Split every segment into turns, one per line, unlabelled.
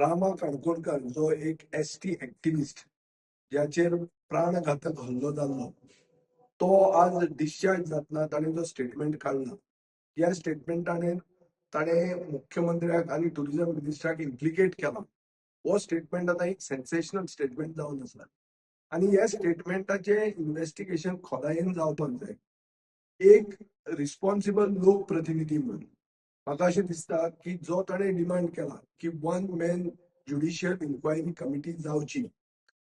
रामा काणकोणकर जो एक ST activist ज्याचेर प्राणघातक हल्लो जाल्लो, तो आज डिस्चार्ज जातना ताणें जो स्टेटमेंट काडला, ह्या स्टेटमेंटाने ताणें मुख्यमंत्र्याक आनी टुरिझम मिनिस्टराक इम्प्लिकेट केला. हो स्टेटमेंट आतां एक सेन्सेशनल स्टेटमेंट जावन आसा आनी ह्या स्टेटमेंटाचें इन्व्हेस्टिगेशन खोलायेन जावपाक जाय. एक रिस्पॉन्सिबल लोकप्रतिनिधी म्हणून म्हाका अशें दिसता की जो ताणें डिमांड केला की one man judicial inquiry committee जावची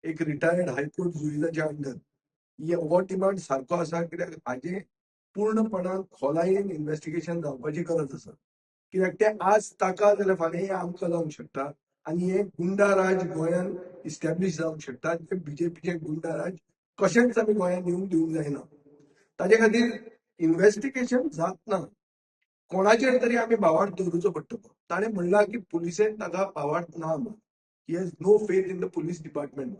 एक रिटायर्ड हायकोर्ट जुईजाच्या अंडर, हो डिमांड सारको आसा, कित्याक हाजें पूर्णपणान खोलायेन इन्व्हेस्टिगेशन जावपाची गरज आसा. कित्याक तें आज ताका जाल्यार फाल्यां हें आमकां जावंक शकता आनी हें गुंडा राज गोंयांत इस्टॅब्लीश जावंक शकता. तें बीजेपीचें गुंडा राज कशेंच आमी गोंयांत येवंक दिवंक जायना. ताजे खातीर इन्व्हेस्टिगेशन जातना कोणाचेर तरी आमी भावार्थ दवरुचो पडटलो. ताणें म्हणलां की पुलिसेन ताका भावार्थ ना म्हणून, he has no faith in the police department.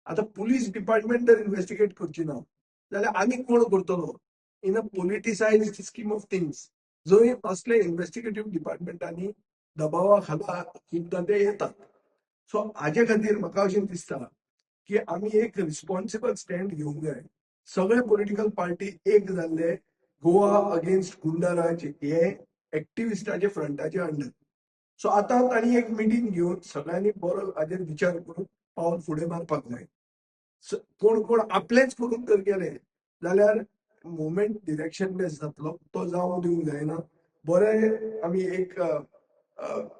आतां पुलीस डिपार्टमेंट जर इन्व्हेस्टिगेट करची ना जाल्यार आनी कोण करतलो? In a politicised scheme of things, जंय असले इन्व्हेस्टिगेटीव डिपार्टमेंटांनी दबावा खाला खुबदां ते येतात. सो हाजे खातीर म्हाका अशें दिसता की आमी एक रिस्पॉन्सिबल स्टँड घेवंक जाय. सगळे पॉलिटिकल पार्टी एक जाल्ले गोवा अगेन्स्ट गुंडाराज हे एक्टिविस्टाचे फ्रंटाचे अंडर. सो आतां तांणी एक मिटींग घेवन सगळ्यांनी बरो हाजेर विचार करून पावल फुडें मारपाक जाय. कोण कोण आपलेच करून जर गेले जाल्यार मुवमेंट डिरेक्शनलेस जातलो, तो जावंक दिवंक जायना. बरें, आमी एक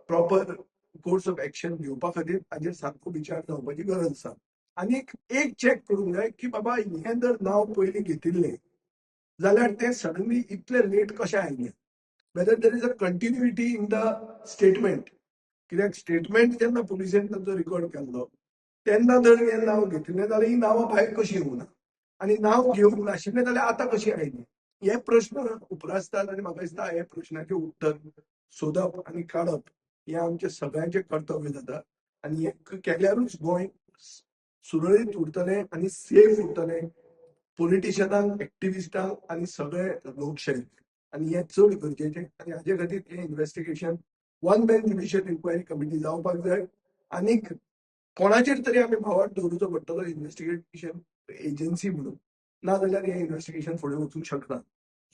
प्रॉपर कोर्स ऑफ एक्शन घेवपा खातीर हाजेर सारको विचार जावपाची गरज आसा. आनी एक चॅक करूंक जाय की बाबा, हें जर नांव पयलीं घेतिल्लें जाल्यार तें सडनली इतलें लेट कशें आयलें, whether there is a continuity in the statement. कित्याक स्टेटमेंट जेन्ना पुलिसेन तांचो रिकॉर्ड केल्लो तेन्ना जर हें नांव घेतिल्लें जाल्यार ही नांवां भायर कशीं येवंक ना आनी नांव घेवंक नाशिल्लें जाल्यार आतां कशीं आयलीं, हे प्रश्न उप्रासतात. आनी म्हाका दिसता हे प्रश्नाचें उत्तर सोदप आनी काडप हें आमचें सगळ्यांचें कर्तव्य जाता आनी हें केल्यारूच गोंय सुरळीत उरतलें आनी सेफ उरतलें पॉलिटिशियनांक, एक्टिविस्टांक आनी सगळे लोकशाही. आनी हें चड गरजेचें आनी हाजे खातीर हें investigation, one man judicial inquiry committee जावपाक जाय आनीक कोणाचेर तरी आमी भावार्थ दवरुचो पडटलो इन्व्हेस्टिगेशन एजन्सी म्हणून, ना जाल्यार हें इन्व्हेस्टिगेशन फुडें वचूंक शकना.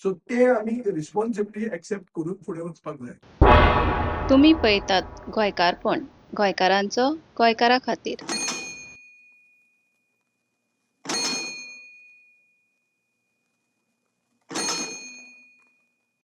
सो ते आमी रिस्पॉन्सिबिलिटी एक्सेप्ट करून फुडें वचपाक जाय.
तुमी पळयतात गोंयकारपण, गोंयकारांचो गोंयकारा खातीर.